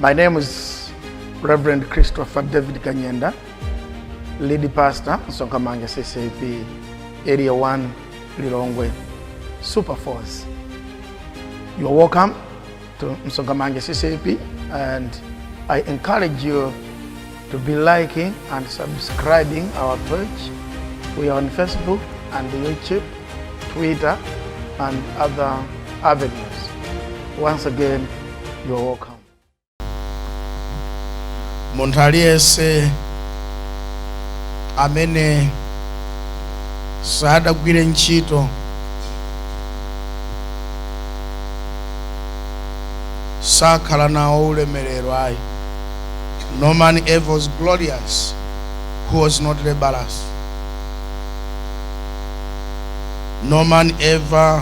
My name is Reverend Christopher David Kanyenda, lead pastor, Msonkhamanja CCAP, Area 1, Lilongwe, Super Force. You are welcome to Msonkhamanja CCAP, and I encourage you to be liking and subscribing our page. We are on Facebook and YouTube, Twitter, and other avenues. Once again, you are welcome. Munthu aliyense amene sadagwire ntchito sakhala nawo ulemerero ayi. No man ever was glorious who was not laborous. No man ever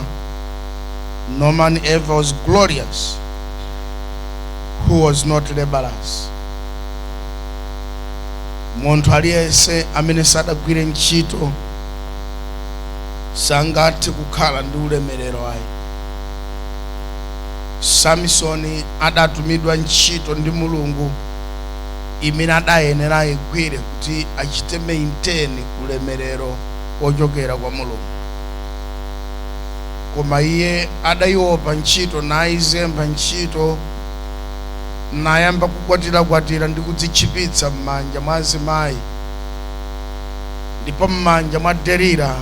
was glorious who was not laborous. Munthu aliyense amene sadagwire ntchito sangathe kukhala ndi ulemerero ayi. Samisoni adatumidwa ntchito ndi Mulungu imene adayenera ayigwire kuti achite maintain ulemerero wochokera kwa Mulungu, koma iye adayiopa ntchito, nayizemba ntchito, nayamba kukwatirakwatira ndi kudzitchipitsa m'manja mwa azimayi. Ndipo m'manja mwa Delila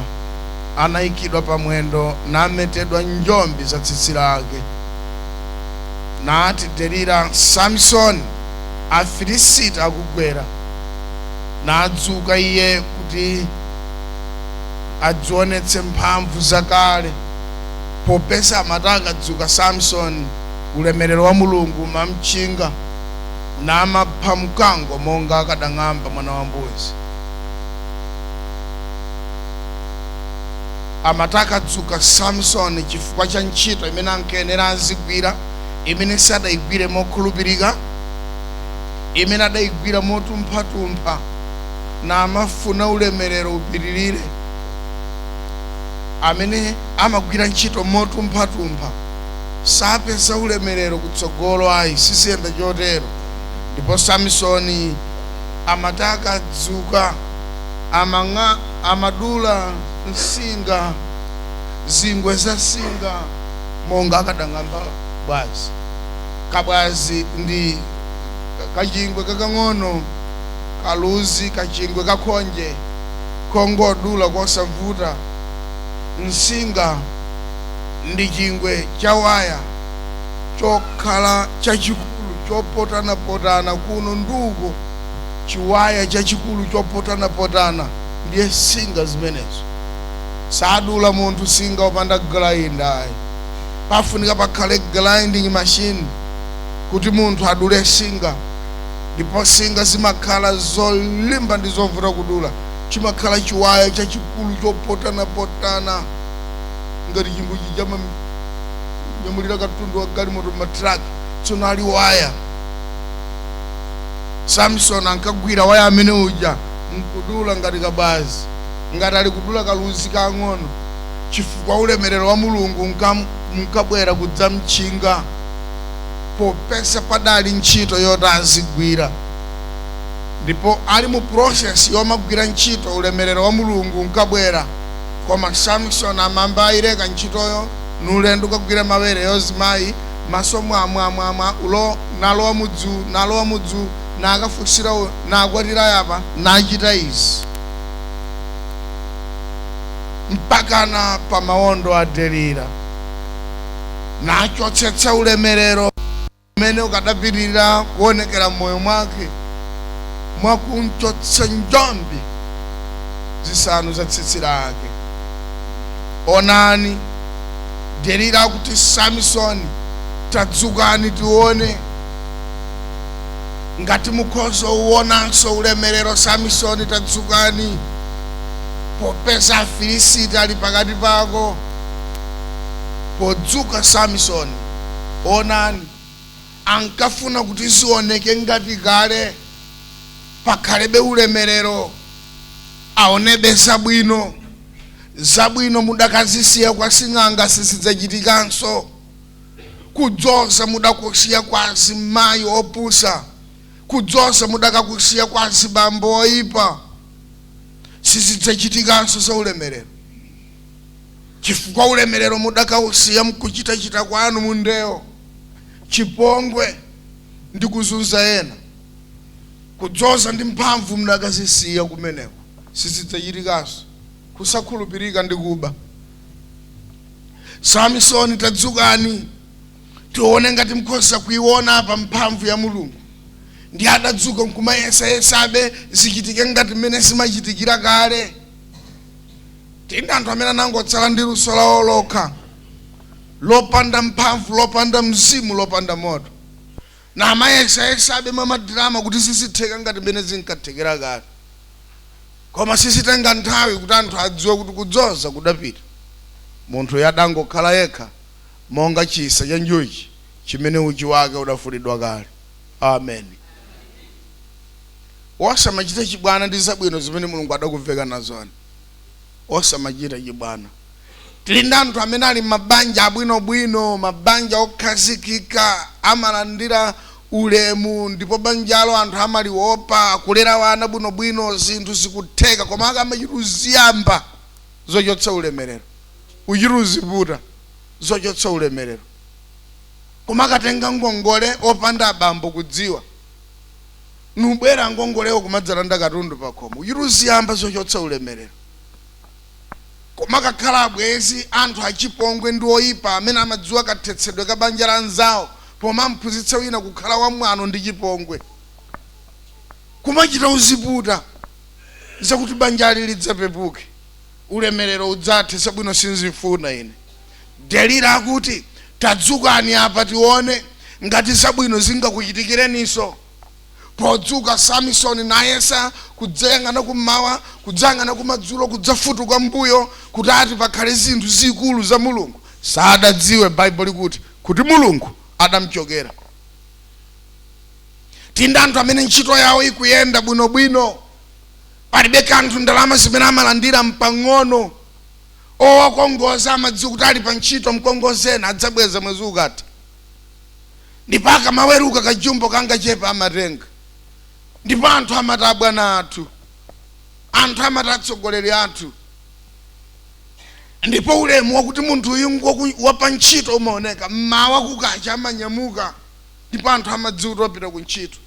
anayikidwa pamwendo, nametedwa njombi za tsitsi lake. Nati Delila, "Samsoni, Afilisiti akugwera." Nadzuka iye kuti adzionetse mphamvu zakale, popeza amati akadzuka Samsoni, ulemerero wa Mulungu umamtchinga, namapha mkango monga akadang'amba mwana wa mbuzi. Amati akadzuka Samsoni, chifukwa cha ntchito imene ankayenera azigwira, imene sadayigwire mokhulupirika, imene adayigwira motumphatumpha, namafuna ulemerero upitirire. Amene amagwira ntchito motumphatumpha sapeza ulemerero kutsogolo ayi, siziyenda chotero. Ndipo Samsoni amati akadzuka amang'a amadula nsinga, zingwe za nsinga, monga akadang'amba bwazi. Kabwazi ndi kachingwe kakang'ono, kaluzi, kachingwe kakhonje kongodula kosavuta. Nsinga ndi chingwe cha waya chokhala chachikulu chopotanapotana kuno nduko, chiwaya chachikulu chopotanapotana, ndiye nsinga zimenezo. Sadula munthu nsinga opanda grinder ayi. Pafunika pakhale grinding machine kuti munthu adule nsinga. Ndipo nsinga zimakhala zolimba ndi zovuta kudula. Chimakhala chiwaya chachikulu chopotanapotana ngati chingwe chija amanyamulira katundu wa galimoto, matraki. Tsono ali waya, Samson ankagwira waya amene uja nkudula ngati kabwazi, ngati ali kudula kaluzi kang'ono, chifukwa ulemerero wa Mulungu unkabwera kudzamtchinga, popeza padali ntchito yoti azigwira. Ndipo ali mu process yomagwira ntchito, ulemerero wa Mulungu unkabwera. Koma Samson amamba ayileka ntchitoyo, nulendo kagwira mawere yozimayi, maso mwamwamwamwa ulo, nalowa mudzu, nalowa mudzu, nakafunsira uyo, nakwatira yapa, nachita izi, mpakana pa mawondo a Delila, nachotsetsa ulemerero umene ukadapitirira kuonekera m'moyo mwake mwakumchotsa njombi zisanu za tsitsi lake. Onani, Delila akuti, "Samsoni, tadzukani tione ngati mukhoza uwonanso ulemerero. Samsoni, tadzukani, popeza Afilisiti ali pakati pako." Podzuka Samsoni, onani, ankafuna kuti zioneke ngati kale, pakhalebe ulemerero, aonebe zabwino. Zabwino mudakazisiya kwa sing'anga sizidzachitikanso. Kudzoza mudakusiya kwa azimayi opusa, kudzoza mudakakusiya kwa azibambo oyipa. Sizidzachitikanso za ulemerero, chifukwa ulemerero mudakausiya mkuchitachita kwanu mundewo, chipongwe ndi kuzunza ena. Kudzoza ndi mphamvu mudakazisiya kumeneko, sizidzachitikanso. Kusakhulupirika ndi kuba. Samsoni, tadzukani, tione ngati mkhoza kuiona pa mphamvu ya Mulungu. Ndi adadzuka nkumayesayesabe zichitike ngati mmene zimachitikira kale. Tindi anthu amene anangotsala ndi luso lawo lokha, lopanda mphamvu, lopanda mzimu, lopanda moto, na amayesayesabe mwa madrama kuti zizitheka ngati mmene zinkathekera kale. Koma sizitenga nthawi kuti anthu adziwe kuti kudzoza kudapita. Munthu yadangokhala yekha monga chisa cha njuchi chimene uchi wake udafulidwa kale. Amen. Osamachita chibwana ndi zabwino zimene Mulungu adakuveka nazoni. Osamachita chibwana. Tili ndi anthu amene ali mabanja abwinobwino, mabanja okhazikika, amalandira ulemu, ndipo banjalo anthu amaliwopa, kulera wana bwinobwino, zinthu zikutheka. Koma akamachita uziyamba zochotsa ulemerero, uchita uziputa zochotsa ulemerero, koma akatenga ngongole opanda abambo kudziwa, nubwera ngongolewo kumadzalanda katundu pakhomo, uchita uziyamba zochotsa ulemerero. Koma kakhala abwezi anthu achipongwe ndi oyipa amene amadziwa kathetsedwe ka banja la anzawo, pomamphunzitsa wina kukhala wamwano ndi chipongwe, kumachita uziputa zakuti banjali lidzapepuke, ulemerero udzathe. Zabwino sinzifuna ine. Delila akuti, tadzukani apa, tione ngati zabwino zingakuchitikireninso. Podzuka Samsoni nayesa kudzayang'ana kummawa, kudzayang'ana kumadzulo, kudzafutuka mbuyo kuti ati pakhale zinthu zikulu za Mulungu. Sadadziwe, Baibulo likuti, kuti Mulungu adamchokera. Tindi anthu amene ntchito yawo ikuyenda bwinobwino, palibe kanthu, ndalama zimene amalandira mpang'ono, owakongoza amadziwa kuti ali pa ntchito, mkongozeni adzabweza mwezi ukatha. Ndipo akamaweruka kajumbo kangachepa amatenga, ndipo anthu amati abwana athu, anthu amati atsogoleri athu. Ndipo ulemu wakuti munthu uyu wapa ntchito umaoneka. Mmawa kukacha amanyamuka, ndipo anthu amadziwa kuti wapita ku ntchito.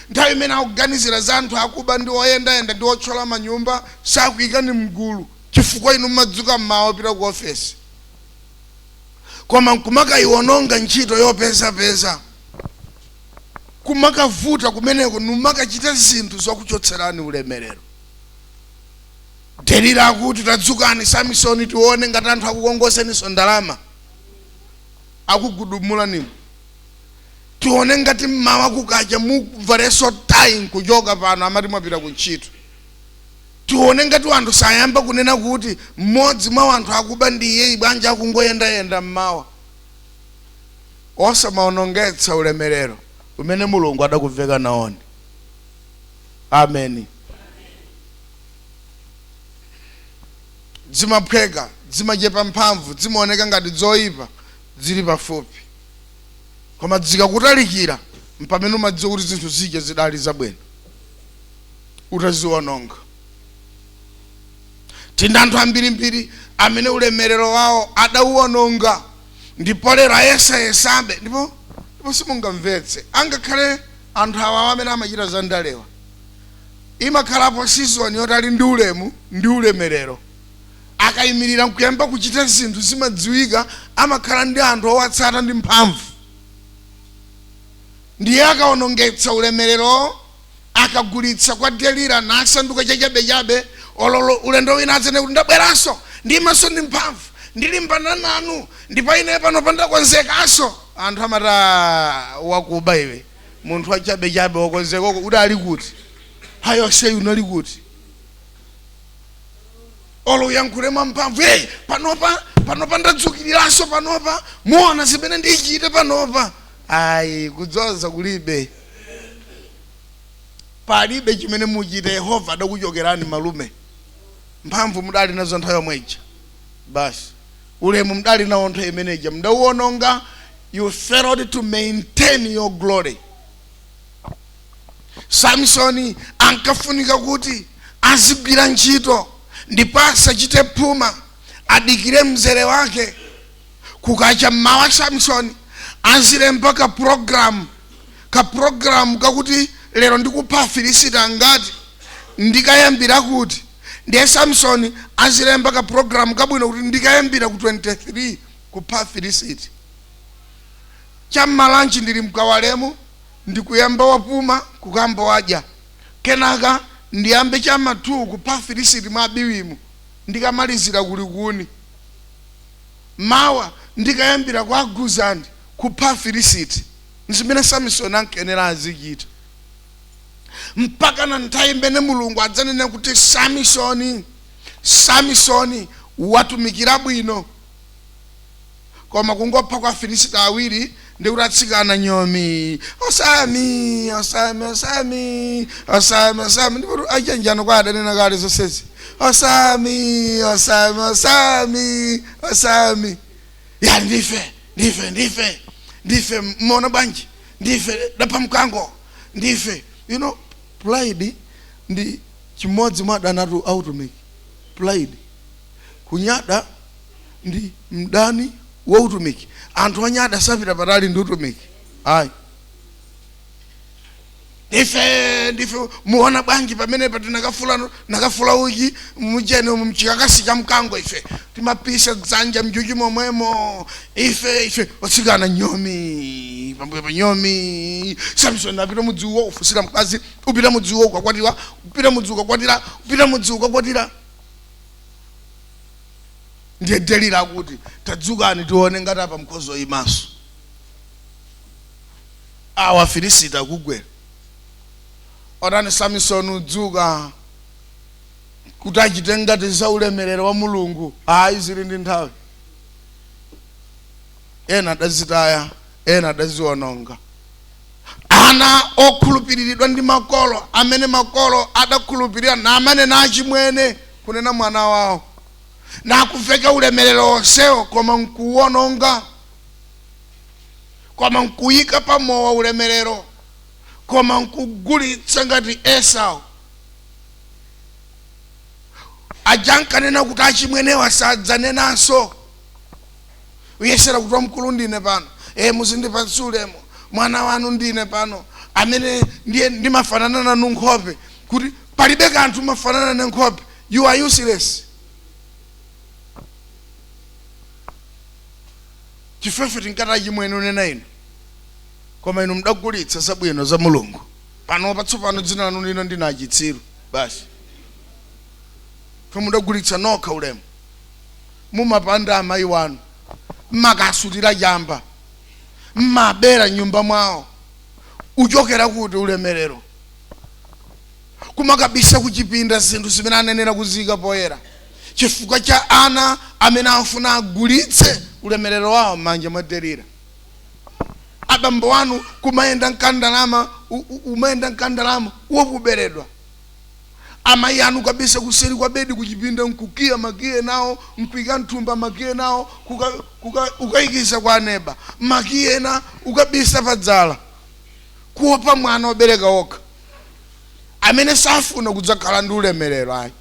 Nthawi imene akuganizira za anthu akuba ndi oyendayenda ndi otchola manyumba, sakuyikani mgulu, chifukwa inu mmadzuka mmawa wapita ku ofesi. Koma nkumakayiwononga ntchito yopezapeza, kumakavuta kumeneko, numakachita zinthu zokuchotserani ulemerero. Delila akuti, tadzukani Samsoni, tione ngati anthu akukongozeninso ndalama akugudumulanimo. Tione ngati mmawa kukacha mubvalenso tayi nkuchoka pano, amati mwapita ku ntchito. Tione ngati anthu sayamba kunena kuti mmodzi mwa anthu akuba ndi iyeyi, bwanji akungoyendayenda mmawa? Osamaonongetsa ulemerero umene Mulungu adakuveka naoni. Ameni. Zimaphweka, zimachepa mphamvu, zimaoneka ngati zoyipa zili pafupi, koma zikakutalikira mpamene umadziwa kuti zinthu zija zidali zabwino utaziwononga. Tindi anthu ambirimbiri amene ulemerero wawo adauwononga, ndipo lero ayesayesabe. Ndipo simungamvetse, angakhale anthu awawa amene amachita za ndalewa, imakhalapo season yoti ali ndi ulemu ndi ulemerero. Akayimirira nkuyamba kuchita zinthu zimadziwika, amakhala ndi anthu owatsata ndi mphamvu. Ndiye akaonongetsa ulemerero, akagulitsa kwa Delila nasanduka chachabechabe, ololo ulendo wina adzene kuti ndabweranso, ndimaso ndi mphamvu, ndilimbana nanu, ndipo ine pano pandakonzekanso. Anthu amati, wakuba iwe, munthu wachabechabe wakonzekoko udali kuti? Hayonse unali kuti? Olo uyankhule mwamphamvu, hey, panopa panopa ndadzukiriranso, panopa muona zimene ndichite panopa. Ayi, kudzoza kulibe, palibe chimene muchite. Yehova adakuchokerani malume. Mphamvu mudali nazo nthawi yomweja basi, ulemu mudali nawo nthawi imeneja mudauwononga. You failed to maintain your glory. Samsoni ankafunika kuti azigwira ntchito ndipo asachite phuma, adikire mzere wake. Kukacha mmawa Samsoni azilemba ka program, ka program kakuti lero ndikupha Afilisiti angati, ndikayambira kuti. Ndiye Samsoni azilemba ka program kabwino kuti ndikayambira ku 23 kupha Afilisiti, cham'malanchi ndili mkawalemo ndikuyamba wapuma kukamba wadya, kenaka ndiyambe chama 2 kupha Afilisiti mwa Abiwimu, ndikamalizira kulikuni. Mawa ndikayambira kwa Aguzandi kupha Afilisiti. Nzimene Samsoni ankenera azichita mpaka na nthawi imene Mulungu adzanena kuti Samsoni, Samsoni watumikira bwino. Koma kungopha kwa Afilisiti awiri ndikuti atsikana nyomi, osami osami osami osami osami, ndipo achanjano kwa adanena kale zonsezi, osami osami osami osami, ya ndife ndife ndife ndife, mona bwanji ndife dapha mkango ndife. You know, pride ndi chimodzi mwa adani athu autumiki. Pride, kunyada ndi mdani wa utumiki. Anthu anyada sapita patali ndi utumiki. Ayi, ndife ndife, muona bwanji pamene pati nakafula nakafula uchi mujene mchikakasi cha mkango, ife timapisa dzanja mjuchi momwemo, ife ife otsikana nyomi pambuyo pa nyomi. Samson apita mudziwo ufusira mkazi, upita mudziwo ukakwatira, upita mudzi ukakwatira, upita mudzi ukakwatira. Ndiye Delila akuti tadzukani tione ngati apa mkhozo imaso awa Afilisiti akugwera. Onani Samson udzuka kuti achite ngati za ulemerero wa Mulungu. Ayi, zili ndi nthawi. Ena adazitaya, ena adaziononga. Ana okhulupiriridwa ndi makolo, amene makolo adakhulupirira namane nachimwene kunena mwana wawo, nakuveka ulemerero wonsewo, koma nkuwononga, koma nkuyika pamowa ulemerero, koma nkugulitsa ngati Esau. Aja nkanena kuti achimwenewa sadzanenanso, uyesera kuti wamkulu ndine pano, muzindipatsa ulemu, mwana wanu ndine pano, amene ndiye ndimafanana nanu nkhope, kuti palibe kanthu mafanana ne nkhope. You are useless. Chifefe tinkati achimwene unena inu, koma inu mudagulitsa zabwino za Mulungu. Pano patsopano dzina lanu lino ndina achitsiru basi. Mudagulitsa nokha ulemu, mumapanda amayi wanu, mmakasutira chamba, mmabera nyumba mwawo. Uchokera kuti ulemerero? Kumakabisa kuchipinda zinthu zimene anenera kuzika poyera, chifukwa cha ana amene afuna agulitse ulemerero wawo m'manja mwa Delila. Abambo wanu kumayenda mkandalama, umayenda mkandalama wokuberedwa. Amayi anu kabisa kuseri kwa bedi kuchipinda nkukiya makiye nawo, nkuika mthumba makiye nawo, ukayikiza kwa aneba makiye na ukabisa padzala, kuopa mwana wobereka okha amene safuna kudzakhala ndi ulemerero. Ayi,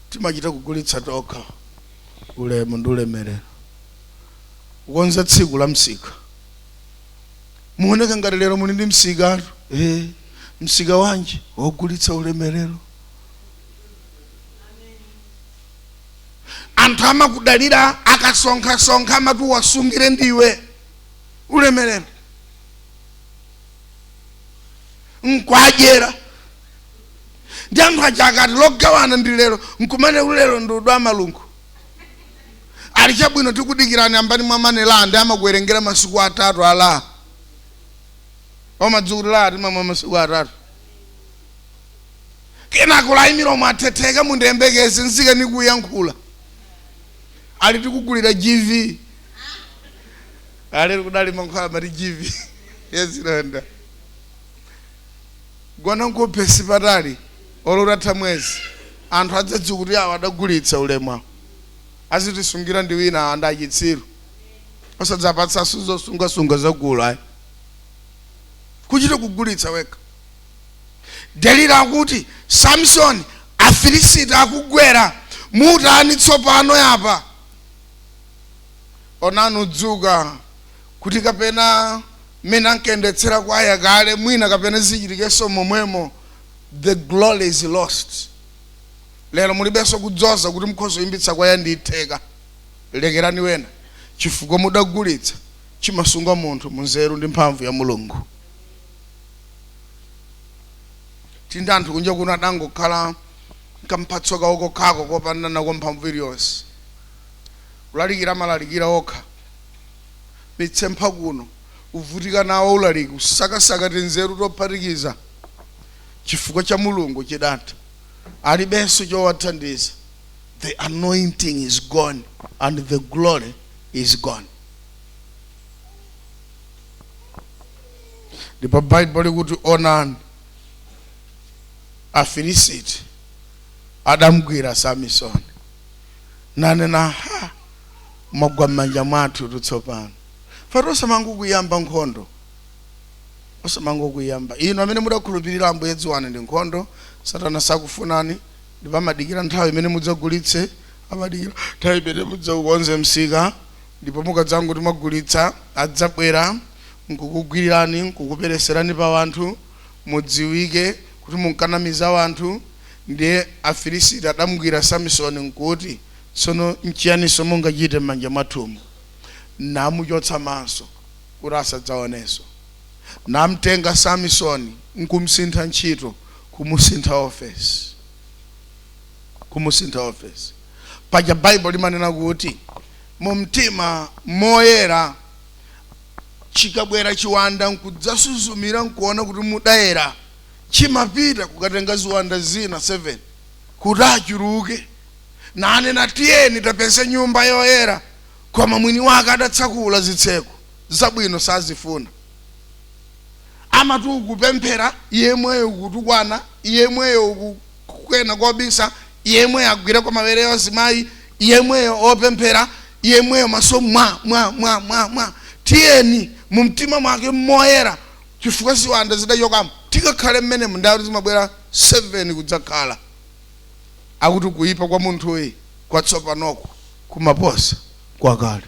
timachita kugulitsa tokha ulemu ndi ulemerero. Kukonza tsiku la msika, muoneka ngati lero muli ndi msikatu. Msika wanji wogulitsa ulemerero? Anthu amakudalira akasonkhasonkha, amati wasungire ndiwe ulemerero, nkwadyera ndi anthu aja akati logawana ndi lero, nkumane lero ndi udwa malungu ali chabwino, tikudikirani ambani mwamanela ndi amakuwerengera masiku atatu ala omadzukutira timamwa masiku atatu, kenako layi milomo athetheka mundiyembekeze nzika nikuyankhula ali tikugulira GV ali kudali mankhwala mati GV yazilonda gona nkuphe sipatali. Olo utatha mwezi, anthu adzadziwa kuti awa adagulitsa ulemu awo. Azitisungira ndi wina anda achitsiru. Osadzapatsanso zosungasunga zagulu ayi. Kuchita kugulitsa wekha. Delila akuti, Samson, Afilisiti akugwera, mutani tsopano yapa? Onani udzuka kuti kapena mmene ankayendetsera kwaya kale mwina kapena zichitikenso momwemo. The glory is lost. Lero mulibenso kudzoza kuti mukhoza kuyimbitsa kwaya ndi itheka. Lekerani wena, chifukwa mudagulitsa chimasunga munthu munzeru ndi mphamvu ya Mulungu. Tindi anthu kunja kuno adangokhala kamphatso kawo kokhako kopanda nako mphamvu iliyonse. Kulalikira amalalikira okha, mitsempha kuno kuvutika nawo ulaliki, kusakasaka tinzeru tophatikiza chifukwa cha Mulungu chidatha, alibenso chowathandiza. The anointing is gone and the glory is gone. Ndipo Baibulo likuti, onani, Afilisiti adamgwira Samisoni nanena, ha, mwagwa m'manja mwathu tsopano. Fati osamangokuyamba nkhondo, osamangokuyamba. Inu amene mudakhulupirira Ambuye, dziwani ndi nkhondo. Satana sakufunani, ndipo amadikira nthawi imene mudzagulitse, amadikira nthawi imene mudzakonze msika, ndipo mukadzangoti mwagulitsa adzabwera nkukugwirirani, nkukupereserani pa wanthu, mudziwike kuti munkanamiza wanthu. Ndiye Afilisiti adamugwira Samisoni nkuti, tsono nchiyaninso mungachite m'manja mwathumu? Namuchotsa maso kuti asadzaonenso. Namtenga Samisoni nkumsintha ntchito, kumusintha ofesi, kumusintha ofesi. Paja Baibulo limanena kuti mu mtima moyera chikabwera chiwanda nkudzasuzumira nkuona kuti mudayera, chimapita kukatenga ziwanda zina 7 kuti achuluke. Nanena, tiyeni tapeze nyumba yoyera, koma mwini wake adatsakula zitseko zabwino sazifuna. Amati ukupemphera, yemweyo ukutukwana, yemweyo ukukwena kobisa, yemweyo agwira kwa mawere azimayi, yemweyo opemphera, yemweyo maso mwa mwa mwa mwa mwa. Tiyeni mu mtima mwake moyera, chifukwa ziwanda zidachokamo, tikakhale mmene mundawu zimabwera 7 kudzakhala. Akuti kuyipa kwa munthuyi kwatsopanoko kumaposa kwakale.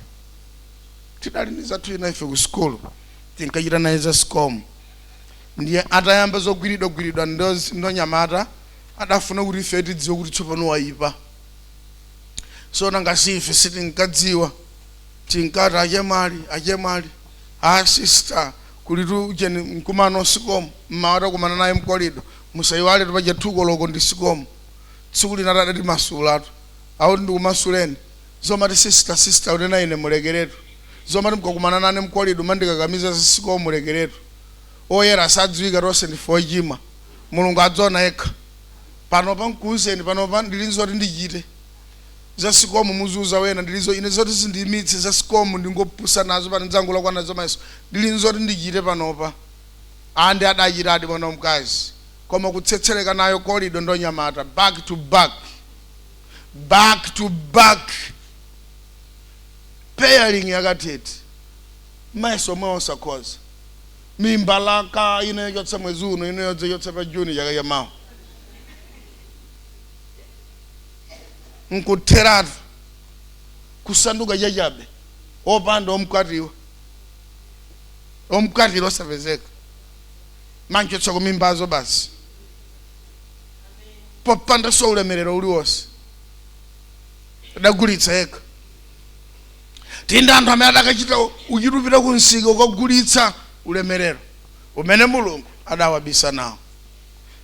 Tidali ndi zathu ina ife ku sukulu, tinkachita naye za SCOM. Ndiye atayamba zogwiridwagwiridwa ndonyamata, adafuna kuti ife tidziwe kuti tsopano wayipa. So nangasi ife sitinkadziwa, tinkati achemwali, achemwali, a sister, kulitu ucheni mkumano SCOM, mmawa takumana naye mkolido, musayiwale tupaja thukoloko ndi SCOM. Tsiku lina adati masulatu, akuti ndikumasuleni zomati sister sister unena ine mulekeretu, zomati mkakumana nane mkolido mandikakamiza za SCOM mulekeretu. Oyera sadziwika, tonse ndife ochimwa, Mulungu adzaona yekha. Panopa nkuuzeni, panopa ndili nzoti ndichite za SCOM, muzuza wena ndilizo ine zoti sindiyimitse za SCOM, ndingopusa nazo pano, ndzangolakwa nazo mayeso, ndili nzoti ndichite panopa. Andi adachitadi mwana wamkazi, koma kutsetsereka nayo kolido ndonyamata back to back, back to back, pairing yakatete, mayeso omwe osakhoza, mimba laka ino yochotsa mwezi uno, ino yodzachotsa pa Juni chaka chamawa, nkutheratu kusanduka chachabe, opanda omkwatiwa, omkwatira osapezeka, manchotsa kumimbazo basi, popanda so ulemerero uliwonse, adagulitsa yekha. Tindi anthu amene adakachita uchitupita kunsika ukagulitsa ulemerero umene Mulungu adawabisa nawo.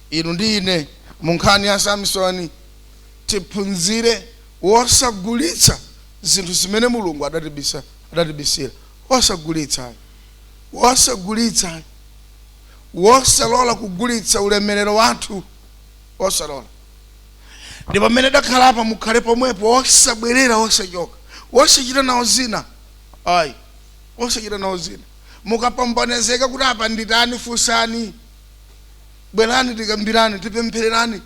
Inu ndi ine mu nkhani ya Samsoni tiphunzire wosagulitsa zinthu zimene Mulungu adatibisa, adatibisira. Wosagulitsa, wosagulitsa, wosalola kugulitsa ulemerero wathu, osalola. Ndipo pamene dakhala apa, mukhale pomwepo, osabwerera, osachoka, osachita nawo zina ayi, osachita nawo zina. Mukapambanizeka kuti apa nditani, funsani, bwerani tikambirane, tipemphererani.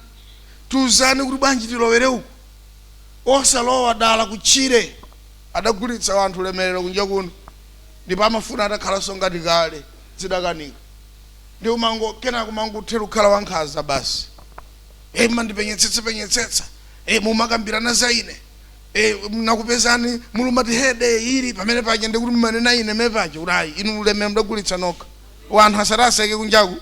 Tiuzani kuti bwanji tilowere uku, osalowa dala kutchire. Adagulitsa wanthu ulemerero kunja kuno, ndipo amafuna atakhalanso ngati kale, zidakanika. Ndi umango kenako umangothera kukhala wankhanza basi. E, mandipenyetsetsa penyetsetsa, e, mumakambirana za ine, e, nakupezani mulumati hede ili pamene paja, ndikuti mumanena ine mene paja kuti ayi, inu ulemerero mudagulitsa nokha. Wanthu asati kunjaku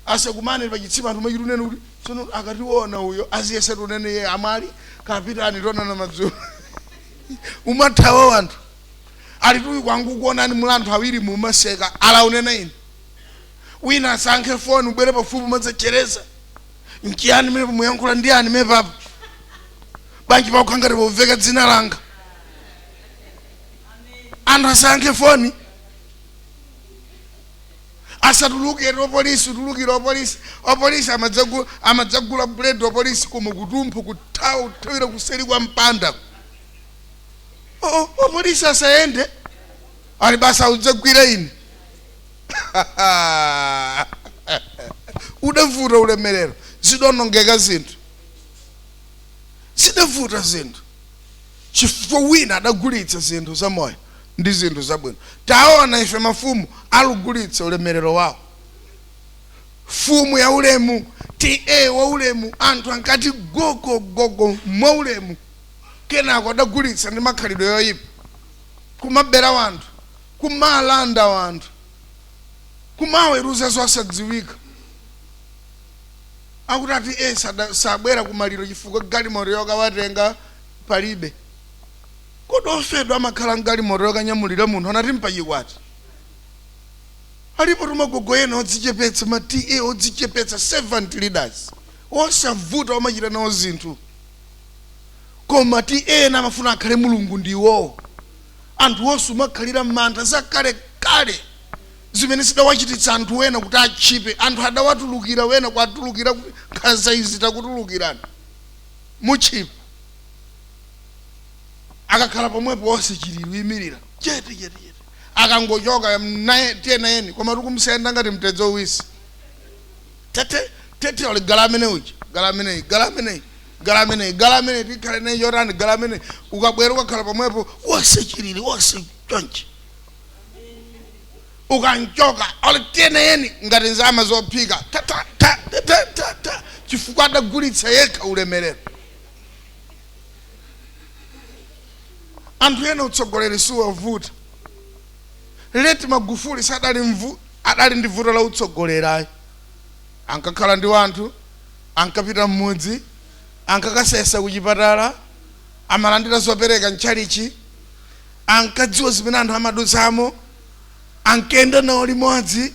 asakumane pachitsime, anthu machiti unene kuti tsono akationa uyo aziyesa tunene iye amali kapitani tonana madzulo, umathawa wanthu ali tuyi kwangu kuonani muli anthu awiri mumaseka ala unena ine. Wina asankhe foni, ubwere pafupi, umadzachereza nchiyani mene muyankhula ndi ani mene papa bwanji pakukha ngati poveka dzina langa. Anthu asankhe foni, asatulukire opolisi, utulukire opolisi, opolisi amadzagula, amadzagula buledi opolisi, koma kutumpha kuthawa, kuthawira kuseri kwa mpanda. Oh, opolisi asayende, ali basa udzagwira ine. Udavuta ulemerero, zidonongeka zinthu, zidavuta zinthu chifukwa wina adagulitsa zinthu zamoyo ndi zinthu zabwino. Taona ife mafumu alugulitsa ulemerero wawo. Fumu ya ulemu, ta wa ulemu, anthu ankati gogo gogo mwa ulemu, kenako adagulitsa ndi makhalidwe yoyipa, kumabera wanthu, kumalanda wanthu, kumaweruza zosadziwika. Akuti ati e sabwera kumaliro chifukwa galimoto yokawatenga palibe. Kodi ofedwa amakhala mgalimoto yokanyamulira munthu anati mpachikwati? Alipo tumagogo ena odzichepetsa, ma ta odzichepetsa, servant leaders, osavuta, omachita nawo zinthu, koma ta ena amafuna akhale mulungu ndi iwowo. Anthu onse umakhalira mantha zakale kale zimene zidawachititsa anthu ena kuti atchipe. Anthu adawatulukira wena kwatulukira kuti nkhanza izi takutulukirani mutchipa. Akakhala pomwepo onse chilili uyimirira chete chete chete, akangochoka naye tiye nayeni, koma tikumsenda ngati mtedza uwisi tete tete. Ali gala amene uja, gala ameneyi, gala ameneyi, gala ameneyi, gala ameneyi, tikhale naye chotani gala ameneyi. Ukabwera ukakhala pomwepo wonse chilili wonse chonchi, ukanchoka ali tiye nayeni ngati nzama zophika ta ta ta ta ta ta, chifukwa adagulitsa yekha ulemerero. Anthu ena utsogoleri siwavuta. Late Magufuli sadali mvu, adali ndi vuto la utsogoleri. Ankakhala ndi wanthu, ankapita mmudzi, ankakasesa kuchipatala, amalandira zopereka mtchalichi, ankadziwa zimene anthu amadutsamo, ankayenda nawo limodzi.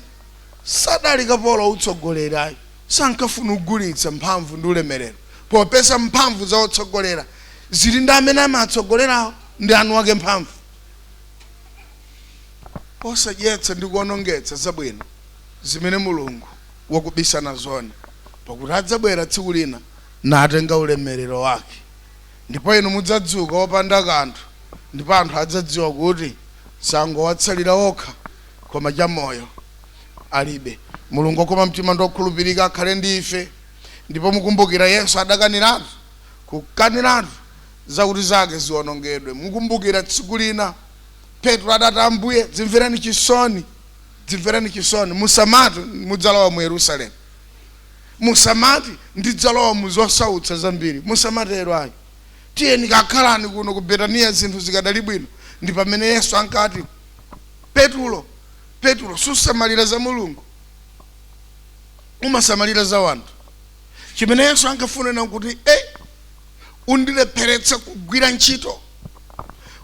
Sadali kapolo utsogoleri, sankafuna kugulitsa mphamvu ndi ulemerero, popeza mphamvu za otsogolera zili ndi amene amatsogolerawo ndi anu ake mphamvu. Osadyetsa ndi kuonongetsa zabwino zimene Mulungu wakubisa nazoni, pakuti adzabwera tsiku lina natenga ulemerero wake, ndipo inu mudzadzuka wopanda kanthu, ndipo anthu adzadziwa kuti sangowatsalira okha koma chamoyo alibe. Mulungu okoma mtima ndi okhulupirika akhale ndi ife. Ndipo mukumbukira Yesu adakaniratu, kukaniratu zakuti zake ziwonongedwe. Mukumbukira tsiku lina Petro adati, Ambuye, dzimvereni chisoni, dzimvereni chisoni, musamati mudzalowa mu Yerusalemu, musamati ndidzalowa mu zosautsa zambiri, musamatero ayi, tiyeni kakhalani kuno ku Betaniya zinthu zikadali bwino. Ndi pamene Yesu ankati, Petulo, Petulo, susamalira za Mulungu, umasamalira za wanthu. Chimene Yesu ankafuna kuti undilepheretsa kugwira ntchito,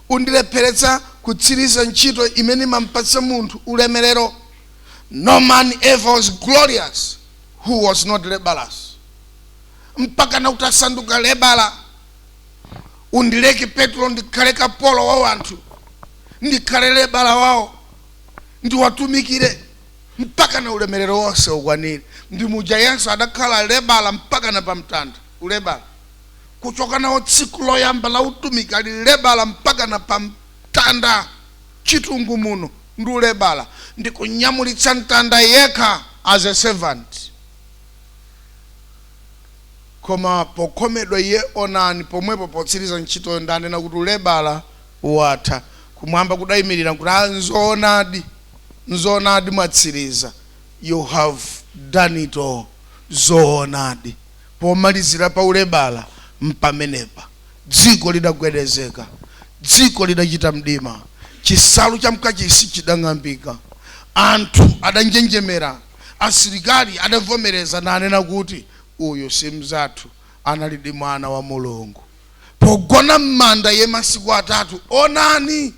undilepheretsa kutsiriza ntchito imene imampatsa munthu ulemerero. No man ever was glorious who was not laborous. Mpaka nakuti asanduka labourer. Undileke Petro ndikhale kapolo wa wanthu, ndikhale labourer wawo, ndiwatumikire mpaka na ulemerero wonse ukwanire. Ndi muja Yesu adakhala labourer mpaka na pamtanda, ulabourer kuchoka nawo tsiku loyamba la utumiki, ali labourer mpaka na pamtanda. Chitungu muno ndi ulabourer, ndi kunyamulitsa mtanda yekha as a servant. Koma pokhomedwa iye, onani, pomwepo potsiriza ntchitoyo ndanena kuti ulebala watha. Kumwamba kudayimirira kuti, "Ah, nzoonadi, nzoonadi, mwatsiriza. You have done it all. Zoonadi." Pomalizira pa ulebala mpamenepa dziko lidagwedezeka, dziko lidachita mdima, chisalu cha mkachisi chidang'ambika, anthu adanjenjemera, asilikali adavomereza nanena kuti uyu si mzathu, analidi mwana wa Mulungu. Pogona m'manda ye masiku 3, onani,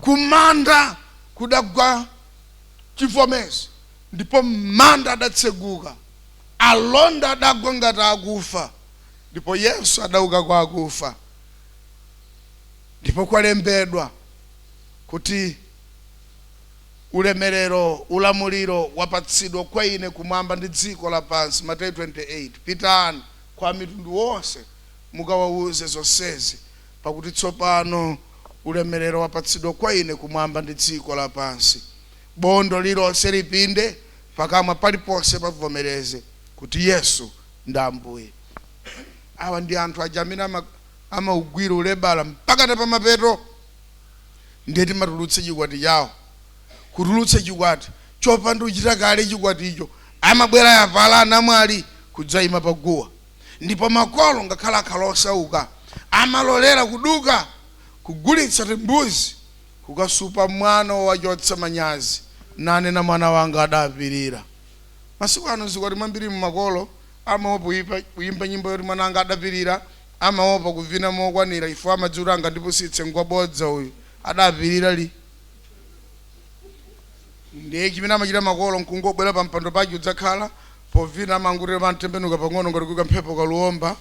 kumanda kudagwa chivomezi ndipo manda adatseguka, alonda adagwa ngati akufa, ndipo Yesu adauka kwa akufa. Ndipo kwalembedwa kuti ulemerero, ulamuliro wapatsidwa kwa ine kumwamba ndi dziko lapansi, Mateyu 28. Pitani kwa mitundu wonse mukawawuze zonsezi, pakuti tsopano ulemerero wapatsidwa kwa ine kumwamba ndi dziko lapansi. Bondo lilonse lipinde, pakamwa paliponse pavomereze kuti Yesu ndi Ambuye. Awa ndi anthu aja amene amaugwira ulebala mpaka pamapeto. Ndiye timatulutse chikwati chawo, kutulutsa chikwati chopanda uchita kale chikwaticho, amabwera yavala anamwali kudzayima paguwa. Ndipo makolo ngakhala akhala osauka amalolera kuduka kugulitsa timbuzi kukasupa mwana wowachotsa manyazi, nanena mwana wanga adapirira. Masiku ano zikwati mwambiri mmakolo amaopa kuyimba nyimbo yoti mwana wanga adapirira, amaopa kuvina mokwanira ifo amadziwa anga ndipusitse, ngwabodza uyu, adapirira li. Ndiye chimene amachita makolo nkungobwera pa mpando pake udzakhala povina, amangutira pamtembenuka pang'ono ngati kuika mphepo kaluomba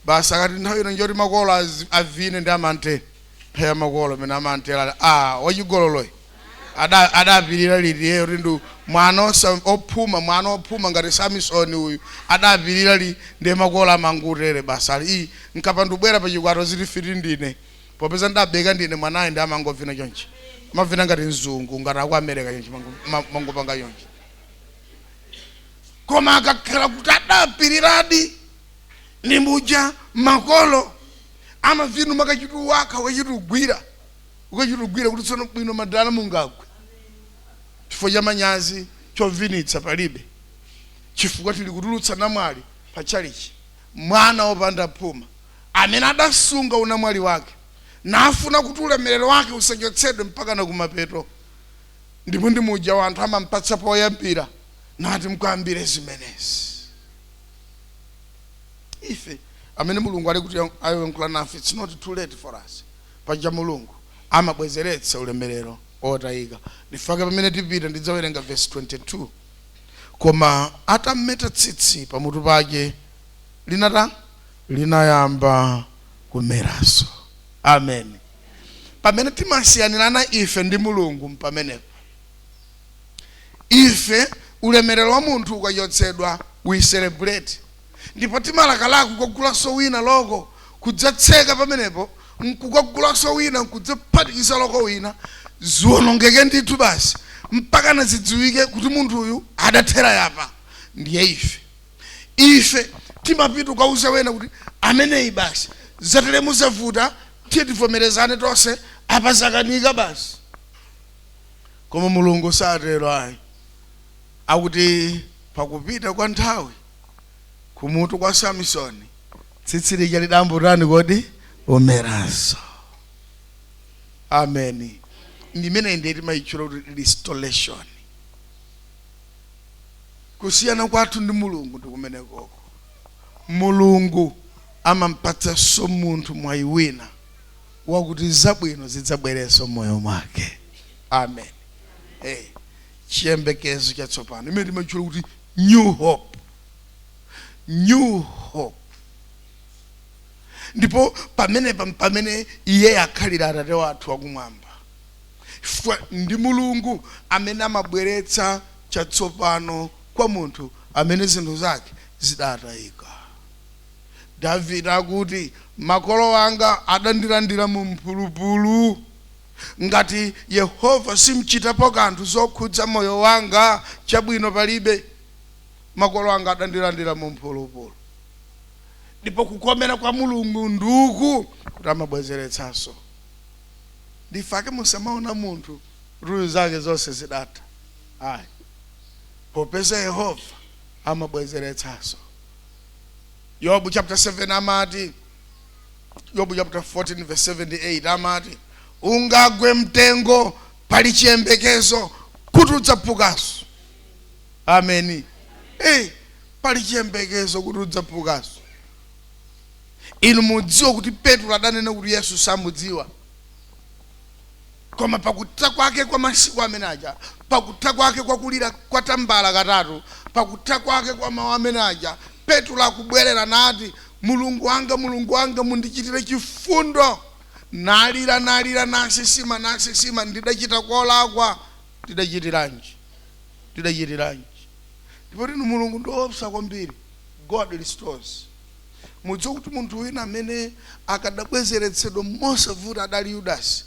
basi. Akati nthawi ino njoti makolo avine ndi amante nthawi ya makolo amene amantera, a wachigololoyi adapirira liti yeyo? Kuti ndi mwana ophuma, mwana ophuma ngati Samisoni uyu adapirira li? Ndiye makolo amangutere basi, ali iyi nkapandubwera pachikwato zitifiti ndine popeza ndabeka ndine mwanayi. Ndi amangovina chonchi, amavina ngati mzungu, ngati aku America chonchi, mangopanga chonchi. Koma akakhala kuti adapiriradi ndi muja makolo amavina, makachituwakha ukachitugwira, ukachitugwira kuti tsono bwino madala mungagwe chifukwa cha manyazi, chovinitsa palibe, chifukwa tili kutulutsa namwali pa chalichi, mwana wopanda phuma amene adasunga unamwali wake nafuna kuti ulemerero wake usachotsedwe mpaka na kumapeto. Ndipo ndi muja wanthu amampatsa poyambira nati mukayambire zimenezi. Ife amene Mulungu ali kuti ayankhula nafe, it's not too late for us. Paja Mulungu amabwezeretsa ulemerero otayika. Ndifake pamene tipita ndidzawerenga verse 22. Koma atameta tsitsi pamutu pake linata linayamba kumeranso. Amen. Pamene timasiyanirana ife ndi Mulungu mpamenepo. Ife ulemerero wa munthu ukachotsedwa, we celebrate, ndipo timalakalaka kukagulanso wina loko, kudzatseka pamenepo nkukagulanso wina, nkudzaphatikiza loko wina, ziwonongeke ndithu basi mpaka nazidziwike kuti munthu uyu adathera yapa. Ndiye ife timapita ukauza wena kuti ameneyi basi zateremu zavuta, tiye tivomerezane tonse, apa zakanika basi. Koma Mulungu satero ayi. Akuti pakupita kwa nthawi kumutu kwa Samsoni tsitsi lija lidambutani kodi? Umeranso. Amen. Ndimene ndiye timayitchula kuti restoration. Kusiyana kwathu ndi Mulungu ndi kumenekoko. Mulungu amampatsanso munthu mwayi wina wakuti zabwino zidzabwerenso moyo mwake. Amen. Hey, chiyembekezo chatsopano imene timatchula kuti new hope, new hope. Ndipo pamenepa pamene iye akhalira Atate wathu wakumwamba, chifukwa ndi Mulungu amene amabweretsa chatsopano kwa munthu amene zinthu zake zidatayika. Davide akuti makolo anga adandilandira mu mphulupulu, ngati Yehova simchitapo kanthu zokhudza moyo wanga, chabwino palibe. Makolo anga adandilandira mu mphulupulu. Ndipo kukomera kwa Mulungu nduku kuti amabwezeretsanso. Ndifake musamaona munthu rulu zake zonse zidatha, ayi, popeza Yehova amabwezeretsanso. Yobu chapter 7 amati, Yobu chapter 14 verse 78 amati, "Ungagwe mtengo, pali chiyembekezo kuti udzaphukanso." Ameni. Hey, pali chiyembekezo kuti udzaphukanso. Inu mudziwa kuti Petro adanena kuti Yesu samudziwa, koma pakutha kwake kwa masiku amene aja, pakutha kwake kwa kulira kwa tambala katatu, pakutha kwake kwa mawu amene aja, Petro akubwerera nati, "Mulungu wanga, Mulungu wanga, mundichitire chifundo." Nalira, nalira, nasisima, nasisima, "Ndidachita kolakwa, ndidachitiranji, ndidachitiranji?" Ndipo tinu Mulungu ndiopsa kwambiri. God restores. Mudziwa kuti munthu wina amene akadabwezeretsedwa mosavuta adali Yudasi.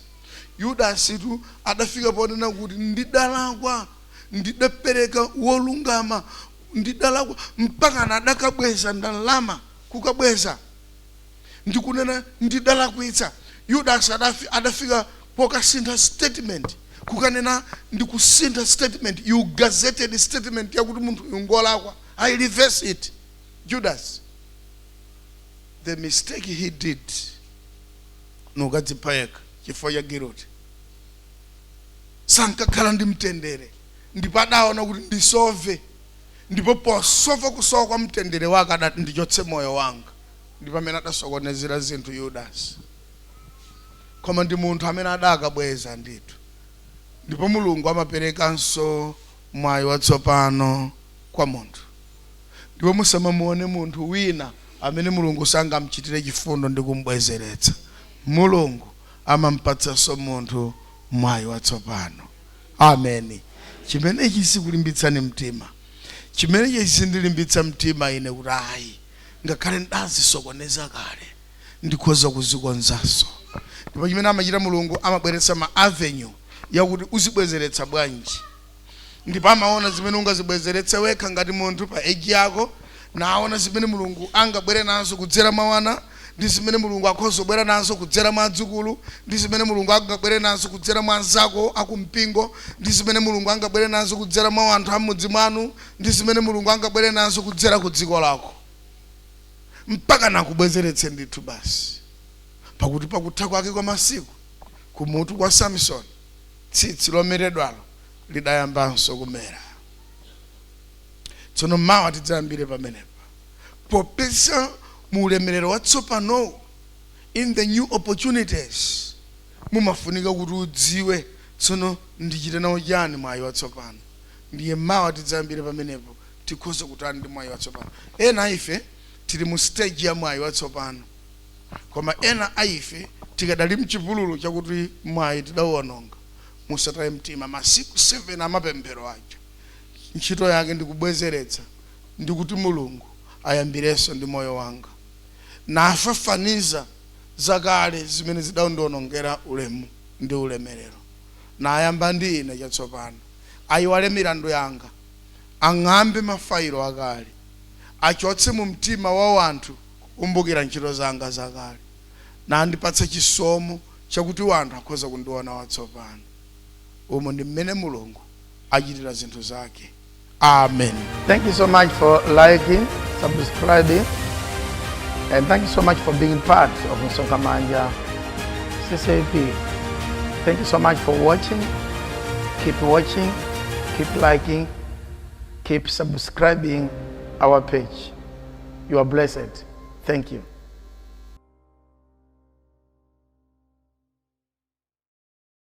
Yudasi tu adafika ponena kuti, "Ndidalakwa, ndidapereka wolungama, ndidalakwa," mpaka adakabweza ndalama, kukabweza ndikunena, "Ndidalakwitsa." Yudasi adafika pokasintha statement, kukanena ndikusintha statement. You gazetted statement yakuti munthu uyu ngolakwa, I reverse it. Judas, the mistake he did, nukadzipha yekha chifukwa cha guilt. Sankakhala ndi mtendere, ndipo adaona kuti ndisove, ndipo posova kusowa kwa mtendere wake adati, "Ndichotse moyo wanga." Ndipo amene adasokonezera zinthu Yudasi, koma ndi munthu amene adakabweza ndithu. Ndipo Mulungu amaperekanso mwayi watsopano kwa munthu. Ndipo musamamuone munthu wina amene Mulungu sangamchitire chifundo ndi kumbwezeretsa. Mulungu amampatsanso munthu mwayi watsopano. Ameni. Chimenechi sikulimbitsani mtima? Chimenechi sindilimbitsa mtima ine kuti ayi, ngakhale ndazisokoneza kale, ndikhoza kuzikonzanso. Ndipo chimene amachita Mulungu, amabweretsa ma avenue yakuti uzibwezeretsa bwanji, ndipo amaona zimene ungazibwezeretse wekha ngati munthu pa age yako, naona zimene Mulungu angabwere nazo kudzera mwa wana, ndi zimene Mulungu akhoza kubwera nazo kudzera mwa adzukulu, ndi zimene Mulungu angabwere nazo kudzera mwa anzako akumpingo, ndi zimene Mulungu angabwere nazo kudzera mwa anthu amudzi mwanu, ndi zimene Mulungu angabwere nazo kudzera ku dziko lako, mpaka nakubwezeretse ndithu basi. Pakuti pakutha kwake kwa masiku, kumutu kwa Samson tsitsi lomeredwalo lidayambanso kumera. Tsono mawa tidzayambire pamenepa, popeza mu ulemerero watsopanowu, in the new opportunities, mumafunika kuti udziwe, tsono ndichite nawo chani mwayi watsopano? Ndiye mawa tidzayambire pamenepo, tikhoza kutani ndi mwayi watsopano? Ena ife tili mu stage ya mwayi watsopano, koma ena aife tikadali mchipululu chakuti mwayi tidawononga. Musataye mtima. Masiku 7 amapemphero aja, ntchito yake ndikubwezeretsa, ndikuti Mulungu ayambirenso ndi moyo wanga, nafafaniza zakale zimene zidawonongera ulemu ndi ulemerero, nayamba ndi ine chatsopano, ayiwale milandu yanga, ang'ambe mafayilo akale, achotse mu mtima wa wanthu kukumbukira ntchito zanga zakale, nandipatsa chisomo chakuti wanthu akhoza kundiona watsopano. Umo ndi mmene Mulungu achitira zinthu zake. Amen. Thank you so much for liking, subscribing, and thank you so much for being part of Msonkhamanja CCAP. Thank you so much for watching. Keep watching, keep liking, keep subscribing our page. You are blessed. Thank you.